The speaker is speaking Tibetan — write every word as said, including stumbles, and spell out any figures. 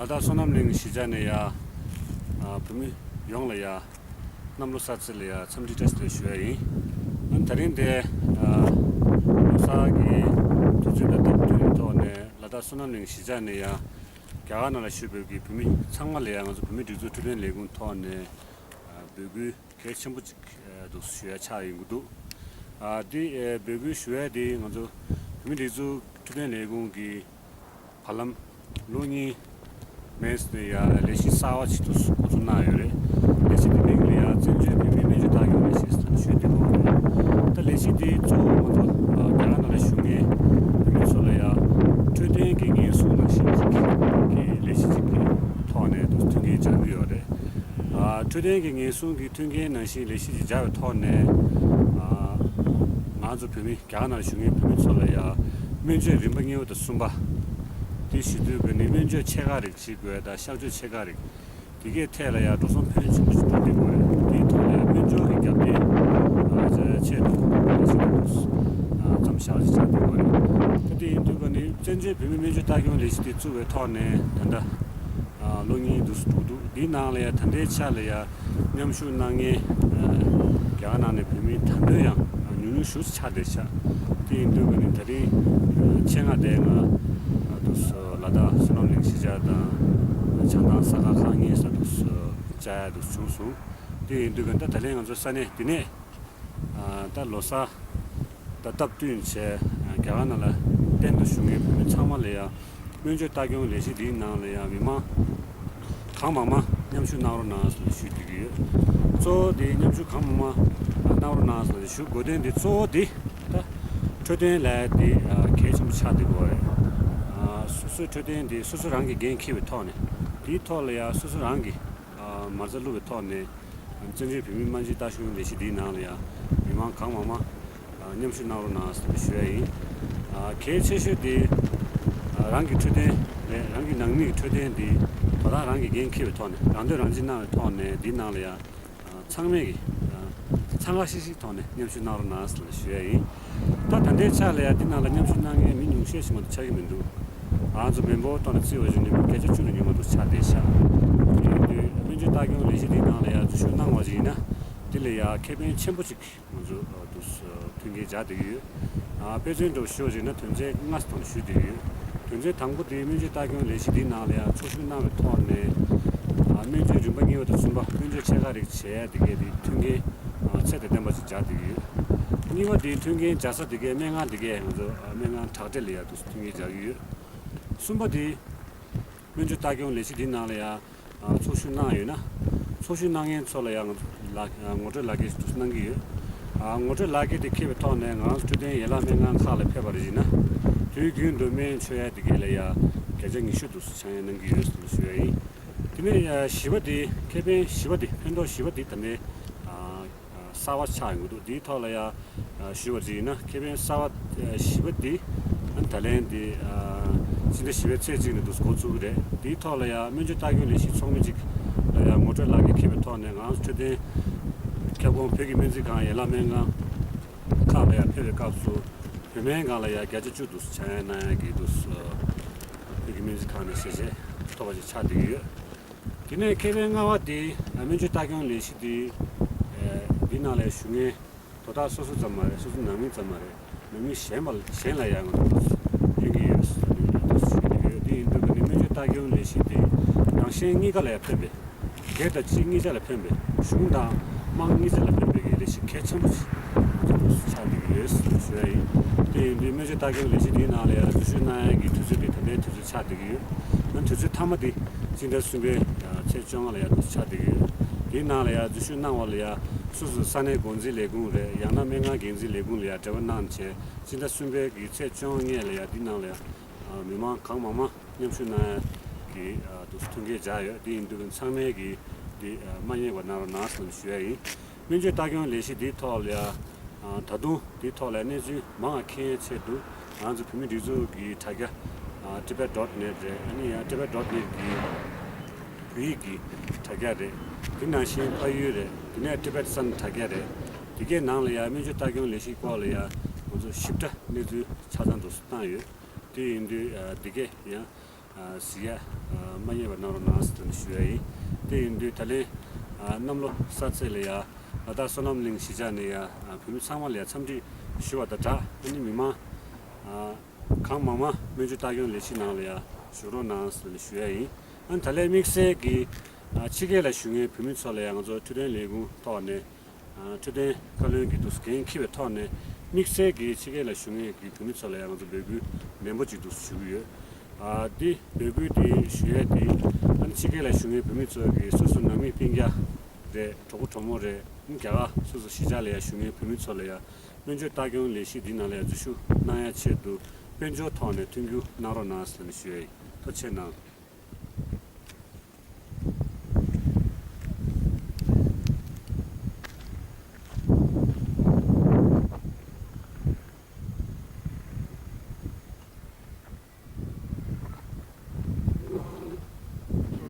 ད་བསོད་ནམས་གླིང་གཞིས་ཆགས་ནས་ཡ། ཨ། བོད་མི་ཡོངས་ལ་ཡ། གནམ་ལོ་གསར་ཚེས་ལ་ཡ་འཚམས་འདྲི་བཀྲ་ཤིས་བདེ་ལེགས་ཞུ་ཡ་ཡིན། ཨ་ནི་ད་རིང་དེ། ཨ། ལོ་གསར་གྱི་དུས་ཚོད་དང་སྟབས་བསྟུན་ཐོག་ནས་ལ་དྭགས་བསོད་ནམས་གླིང་གཞིས་ཆགས་ནས་ཡ། རྒྱ་གར་ནང་ལ་བཞུགས་པའི་གི་བོད་མི་ཚང་མ་ལ་ཡ་ང་ཚོ་བོད་མིའི་སྒྲིག་འཛུགས་འཕྲོད་བསྟེན་ལས་ཁུངས་ཐོག་ནས། ཨ། འབོད་སྐུལ་གལ་ཆེན་པོ་ཅིག་ཨ། འདུག་ཞུ་ཡ་ཆགས་ཡོང་གི་འདུག་ཨ། འདི། ཨ། འབོད་སྐུལ་ཞུ་ཡ་དེ་ང་ཚོ་བོད་མིའི་སྒྲིག་འཛུགས་འཕྲོད་བསྟེན་ལས་ཁུངས་ཀྱི་བར་ལམ་ལོ་གཉིས་མན་ཙམ་ནས་ཡ་ལས་གཞི་གསར་བ་ཞིག་ཏུ་འགོ་འཛུགས་གནང་ཡོད་རེད། ལས་གཞི་དེ་མིང་ལ་ཡ་བཙན་བྱོལ་བོད་མིའི་སྨན་བཅོས་ལྟ་སྐྱོང་ལས་གཞི་ཟེར་ནས་ཞུས་འདུག་གོ། ད་ལས་གཞི་དེ་གཙོ་བོ་ང་ཚོ་རྒྱ་གར་ནང་ལ་བཞུགས་མཁན་བོད་མི་ཚོ་ལ་ཡ་འཕྲོད་བསྟེན་གྱི་ཉེན་སྲུང་ནང་བཞིན་ཅིག་གི་ལས་གཞི་ཅིག་གི་ཐོག་ནས་མཐུན་རྐྱེན་སྦྱར་གྱི་ཡོད་རེད། ཨ། འཕྲོད་བསྟེན་གྱི་ཉེན་སྲུང་གི་མཐུན་རྐྱེན་ནང་བཞིན་ལས་གཞི་ཅིག་སྦྱར་བའི་ཐོག་ནས། ཨ། ང་ཚོ་བོད་མི་རྒྱ་གར་ནང་བཞུགས་མཁན་བོད་མི་ཚོ་ལ་ཡ་སྨན་བཅོས་རིམ་པ་གཉིས་པ་དང་གསུམ་པ་དེ་ཞུ་དུས་ཀྱི་ནི་སྨན་བཅོས་ཆེ་ཁག་རིགས་བྱེད་དགོས་དང་གཤག་བཅོས་ཆེ་ཁག་རིགས་དེ་གའི་ཐད་ལ་ཡ་འགྲོ་སོང་ཕོན་ཆེན་པོ་ཞིག་འགྲོ་བསྡད་ཡོད་རེད། དེའི་ཐོག་ལ་ཡ་སྨན་སྦྱོར་གྱི་རྒྱབ་རྟེན་ཆེད་དུ་ལས་གཞི་དེ་མཚམས་བཞག་ཅིག་ཆགས་བསྡད་ཡོད་རེད། ད་དེ་ཡིན་དུས་ཀྱི་ནི་བཙན་བྱོལ་བོད་མིའི་སྨན་བཅོས་ལྟ་སྐྱོང་ལས་གཞི་དེ་བཙུགས་པའི་ཐོག་ནས་ད་ལྟ། ཨ། ལོ་གཉིས་འདུག་སེ་འགྲོ་གི་འདུག་འདིའི་ནང་ལ་ཡ་ད་ལྟའི་ཆ་ལ་ཡ་མཉམ་ཞུགས་གནང་མཁན། ཨ། རྒྱ་གར་ནང་ནས་བོད་མི་ད་དུང་ཡང་ཉུང་ཉུང་ཞེ་པོ་ཆགས་བསྡད་ཤག་དེ་ཡིན་དུས་ཀྱི་ནི་ད་རིང་ཆེད་མངགས་དེ་ང་འདུག་སེ་ལ་དྭགས་བསོད་ནམས་གླིང་གཞིས་ཆགས་དང་བྱང་ཐང་ས་ཁ་ཁག་གཉིས་སུ་འདུག་སེ་བཅར་ཡ་འདུག་བྱུང་སོང་། དེ་ཡིན་དུས་ཀྱི་ད་ད་ལན་ང་ཚོ་ས་གནས་དེ་ནས། ཨ། ད་ལོ་གསར་དང་སྟབས་བསྟུན་བྱས་རྒྱ་གར་ནང་ལ་གཏན་དུ་བཞུགས་མཁན་བོད་མི་ཚང་མ་ལ་ཡང་སྨན་བཅོས་ལྟ་སྐྱོང་ལས་གཞི་འདིའི་ནང་ལ་ཡང་མི་མང་གང་མང་མང་མཉམ་ཞུགས་གནང་རོགས་གནང་ཟེར་ཞུ་བསྡད་ཀྱི་ཡོད། གཙོ་བོ་དེ་མཉམ་ཞུགས་གང་མང་མང་གནང་རོགས་གནང་ཟེར་ཞུ་དགོས་དོན་དེ་གཙོ་བོ་དེ་ད་འཕྲོད་བསྟེན་ལས་དེ་གལ་ཆེན་པོ་ཆགས་བསྡད་ཀྱི་ཡོད་རེད། སོ་སོའི་འཕྲོད་བསྟེན་དེ་སོ་སོ་རང་གིས་འགན་འཁྱེར་བའི་ཐོག་ནས་དེའི་ཐོག་ལ་ཡང་སོ་སོ་རང་གིས་མ་རྩ་བླུགས་པའི་ཐོག་ནས། བཙན་བྱོལ་བོད་མིའི་སྨན་བཅོས་ལྟ་སྐྱོང་ལས་གཞི་འདིའི་ནང་ལ་ཡང་མི་མང་གང་མང་མང་མཉམ་ཞུགས་གནང་རོགས་གནང་ཟེར་ཞུ་ཡ་ཡིན། གལ་ཆེ་ཤོས་དེ་རང་གི་འཕྲོད་བསྟེན་རེད། རང་གི་ནང་མི་གི་འཕྲོད་བསྟེན་དེ་དོ་བདག་རང་གིས་འགན་འཁྱེར་བའི་ཐོག་ནས་རང་འདོད་རང་བརྗོད་གནང་བའི་ཐོག་ནས་འདིའི་ནང་ལ་ཡང་ཚང་མས་ཀྱི་འཚང་ཁ་ཤིག་ཤིག་ཐོག་ནས་མཉམ་ཞུགས་གནང་རོགས་གནང་ཟེར་ཞུ་ཡ་ཡིན། ད་ད་ལྟའི་ཆ་ལ་ཡང་འདི་ནང་ལ་མཉམ་ཞུགས་གནང་མཁན་མི་ཉུང་ཤས་ཤིག་མ་གཏོགས་ཆགས་ཀྱི་མི་འདུག་ང་ཚོ་མི་འབོར་ཐོག་ནས་བརྩི་བ་བཞིན་ནི་མི་བརྒྱ་ཆ་བཅུ་ནས་ཉུང་བ་འདུག་ཆགས་བསྡད་ཤག་དེ་ཡིན་དུས་སྨན་བཅོས་ལྟ་སྐྱོང་ལས་གཞི་འདིའི་ནང་ལ་ཡང་འཛུལ་ཞུགས་གནང་བ་ཞིག་ཡིན་ན་འདི་ལ་ཡང་ཁེ་ཕན་ཆེན་པོ་ཅིག་ང་ཚོ་འདུག་མཐུན་རྐྱེན་སྦྱར་བསྡད་ཀྱི་ཡོད། དཔེ་མཚོན་འདྲ་བོ་ཞུ་བ་ཞིག་ཡིན་ན་དོན་ཚན་ལྔ་ཙམ་ཞུ་བསྡད་ཀྱི་ཡོད། དོན་ཚན་དང་པོ་དེ་སྨན་བཅོས་ལྟ་སྐྱོང་ལས་གཞི་འདིའི་ནང་ལ་ཡང་ཚོགས་ཞུགས་གནང་བའི་ཐོག་ནས་སྨན་བཅོས་རིམ་པ་གཉིས་པ་དང་གསུམ་པ་སྨན་བཅོས་ཆེ་ཁག་རིགས་བྱས་ཡ་དེ་གའི་དེ་མཐུན་རྐྱེན་ཚད་དང་ལྡན་པ་ཞིག་སྦྱར་བསྡད་ཀྱི་ཡོད། གཉིས་པ་དེ་མཐུན་རྐྱེན་སྦྱར་ས་དེ་གའི་སྨན་ཁང་དེ་གའི་ང་ཚོ་སྨན་ཁང་དྲག་གྲས་ལ་ཡང་འདུག་མཐུན་རྐྱེན་སྦྱར་གྱི་ཡོད། གསུམ་པ་དེ་སྨན་བཅོས་ལྟ་སྐྱོང་ལས་གཞི་འདིའི་ནང་ལ་ཡང་ཚོགས་ཞུགས་གནང་ཡོད་ན་ཚོགས་ཞུགས་གནང་མཁན་ཚོ་ལ་ཡང་ང་ཚོ་ལ་ངོ་སྤྲོད་ལག་འཁྱེར་ཞིག་འདུག་གནང་གི་ཡོད། ངོ་སྤྲོད་ལག་འཁྱེར་དེ་འཁྱེར་བའི་ཐོག་ནས་ང་རང་ཚོ་འཕྲོད་བསྟེན་ཡན་ལག་སྨན་ཁང་ཁག་ལ་ཕེབས་པ་རེད་ན་དུས་རྒྱུན་དུ་སྨན་མཆོད་ཡ་དེ་གའི་ལ་ཡང་བརྒྱ་ཆ་ཉི་ཤུ་འདུག་ཆག་ཉེས་གནང་གི་ཡོད་ཟེར་ཞུ་ཡ་ཡིན། དེ་ནས་བཞི་པ་དེ་ཁེ་ཕན་བཞི་པ་དེ་ཕན་ཐོགས་བཞི་པ་དེ་ད་ལྟའི་གསར་བ་ཆགས་ཡོང་གི་འདུག་དེའི་ཐོག་ལ་ཡ་ཞུ་བ་ཅིག་ཡིན་ན་ཁེ་ཕན་གསར་བ་བཞི་པ་དེ་ད་ལན་དེ་སྤྱི་ཟླ་བཞི་པའི་ཚེས་གཅིག་ནས་འདུག་འགོ་ཚུགས་ཀྱི་རེད། དེའི་ཐོག་ལ་ཡ་སྨན་བཅོས་ལྟ་སྐྱོང་ལས་གཞི་ཚོགས་མི་གཅིག་ལ་ཡ་ངོ་སྤྲོད་ལག་འཁྱེར་འཁྱེར་བའི་ཐོག་ནས་ང་རང་ཚོ་འཕྲོད་བསྟེན་ཁྱབ་ཁོངས་བོད་ཀྱི་སྨན་རྩིས་ཁང་ཡན་ལག་སྨན་ཁང་ཁག་ལ་ཡ་ཕེབས་པའི་སྐབས་སུ་བོད་སྨན་ཁང་ལ་ཡ་བརྒྱ་ཆ་བཅུ་འདུག་ཆག་ཉེས་གནང་ཡ་གི་འདུག་བོད་ཀྱི་སྨན་རྩིས་ཁང་ནས་ཞལ་བཞེས་ཐོབ་པ་ཞིག་ཆགས་བསྡད་ཀྱི་ཡོད། དེ་ནས་ཁེ་ཕན་ལྔ་པ་དེ་སྨན་བཅོས་ལྟ་སྐྱོང་ལས་གཞི་དེ་འདི་ནང་ལ་ཞུགས་མཁན་དོ་བདག་སོ་སོ་ཙམ་མ་རེད། སོ་སོ་ནང་མི་ཙམ་མ་རེད། ནང་མི་གཞན་པ་གཞན་ལ་ཡང་ཕན་གྱི་ཡོད་ཟེར་ནས་ཞུ་གི་ཡོད། དེ་ཡིན་དུས་ཀྱི་ནི་སྨན་བཅོས་ལྟ་སྐྱོང་ལས་གཞི་དེ་རང་གཞན་གཉིས་ཀ་ལ་ཡང་ཕན་པའི་སྒེར་དང་སྤྱི་གཉིས་ཆ་ལ་ཕན་པའི་གཞུང་དང་དམངས་གཉིས་ཆ་ལ་ཕན་པའི་གི་ལས་གཞི་གལ་ཆེན་པོ་ཞིག་ཆགས་བསྡད་ཀྱི་ཡོད་ཞུ་ཡ་ཡིན། དེ་ཡིན་དུས་སྨན་བཅོས་ལྟ་སྐྱོང་ལས་གཞི་དེའི་ནང་ལ་ཡང་འཛུལ་ཞུགས་གནང་ཡ་གི་དུས་ཚོད་དེ་ད་ལྟའི་དུས་ཚོད་ཆགས་བསྡད་ཀྱི་ཡོད། ཨ་ནི་དུས་ཚོད་མཐའ་མ་དེ་སྤྱི་ཟླ་གསུམ་པའི་ཚེས་བཅོ་ལྔ་ལ་ཡང་འདུག་ཆགས་བསྡད་ཀྱི་ཡོད། དེའི་ནང་ལ་ཡང་འཛུལ་ཞུགས་གནང་བ་ལ་ཡང་སོ་སོའི་ས་གནས་འགོ་འཛིན་ལས་ཁུངས་རེད། ཡང་ན་སྨན་ཁང་འགན་འཛིན་ལས་ཁུངས་ལ་ཡང་འབྲེལ་བ་གནང་བྱས་སྤྱི་ཟླ་གསུམ་པའི་གི་ཚེས་བཅོ་ལྔ་ལ་ཡང་དེའི་ནང་ལ་ཡང་མི་མང་གང་མང་མང་མཉམ་ཞུགས་གནང་ཡ་གི་ཨ་དུ་མཐུན་རྐྱེན་སྦྱར་ཡོད། དེ་ཡིན་དུས་ཚང་མས་ཀྱི་དེ་ཨ་མ་ཉེས་པ་གནང་རོགས་གནང་ཟེར་ཞུ་ཡ་ཡིན། སྨན་བཅོས་ལྟ་སྐྱོང་ལས་གཞི་དེའི་ཐོག་ལ་ཡ་ཨ་ད་དུང་དེའི་ཐོག་ལ་གནས་ཚུལ་མང་བ་མཁྱེན་ཡའི་ཆེད་དུ་ང་ཚོ་བོད་མིའི་སྒྲིག་འཛུགས་ཀྱི་དྲ་རྒྱ་ཨ་tibet dot net རེད། ཨ་ནི་ཡང་tibet dot net གི་བོད་ཡིག་གི་དྲ་རྒྱ་རེད། དེ་ནང་བཞིན་ཕ་ཡུལ་རེད། དེ་ནས་Tibet Sun དྲ་རྒྱ་རེད། དེ་གའི་ནང་ལ་ཡ་སྨན་བཅོས་ལྟ་སྐྱོང་ལས་གཞིའི་སྐོར་ལ་ཡ་ང་ཚོ་ཞིབ་ཕྲ་གནས་ཚུལ་ཆ་ཚང་དུ་བཏང་ཡོད། དེ་ཡིན་དུས་ཨ་དེ་གས་ཡང་ གཟིགས་ཡ་མ་བསྙེལ་བ་གནང་རོགས་གནང་ཟེར་ནས་ཞུ་ཡ་ཡིན། དེ་ཡིན་དུས་ད་ལན་གནམ་ལོ་གསར་ཚེས་ལ་ཡ་ལ་དྭགས་བསོད་ནམས་གླིང་གཞིས་ཆགས་ནས་ཡ་བོད་མི་ཚང་མ་ལ་ཡ་འཚམས་འདྲི་ཞུ་བ་དང་སྦྲགས། ཨ་ནི་མི་མང་གང་མང་མང་སྨན་བཅོས་ལྟ་སྐྱོང་ལས་གཞི་ནང་ལ་ཡ་ཞུགས་རོགས་གནང་ཟེར་ནས་ཞུ་ཡ་ཡིན། ཨ་ནི་ད་ལན་དམིགས་བསལ་གྱི་ཕྱི་རྒྱལ་ལ་བཞུགས་མཁན་བོད་མི་ཚོ་ལ་ཡ་ང་ཚོ་འཕྲོད་བསྟེན་ལས་ཁུངས་ཐོག་ནས། འཕྲོད་བསྟེན་བཀའ་བློན་གྱི་འདུག་འགན་འཁྱེར་བའི་ཐོག་ནས་དམིགས་བསལ་གྱི་ཕྱི་རྒྱལ་ལ་བཞུགས་མཁན་གྱི་བོད་མི་ཚོ་ལ་ཡང་ང་ཚོ་འབོད་སྐུལ་ནན་པོ་ཅིག་འདུག་ཞུ་གི་ཡོད། ཨ་འདི་འབོད་སྐུལ་འདི་ཞུ་ཡས་འདི་ཨ་ནི་ཕྱི་རྒྱལ་ལ་བཞུགས་མཁན་བོད་མི་ཚོ་གི་སོ་སོ་ནང་མི་སྤུན་ཀྱག་རེད། གྲོགས་པོ་གྲོགས་མོ་རེད། ཨ་ནི་རྒྱ་གར་སོ་སོ་གཞིས་ཆགས་ལ་ཡང་བཞུགས་མཁན་བོད་མི་ཚོ་ལ་ཡང་སྨན་བཅོས་ལྟ་སྐྱོང་ལས་གཞི་འདི་ནང་ལ་ཡང་འཛུལ་ཞུགས་གནང་ཡ་ཆེད་དུ་དཔལ་འབྱོར་ཐོག་ནས་མཐུན་འགྱུར་གནང་རོགས་གནང་ཟེར་ནས་ཞུ་ཡས་ཡིན། ཐུགས་རྗེ་གནང་།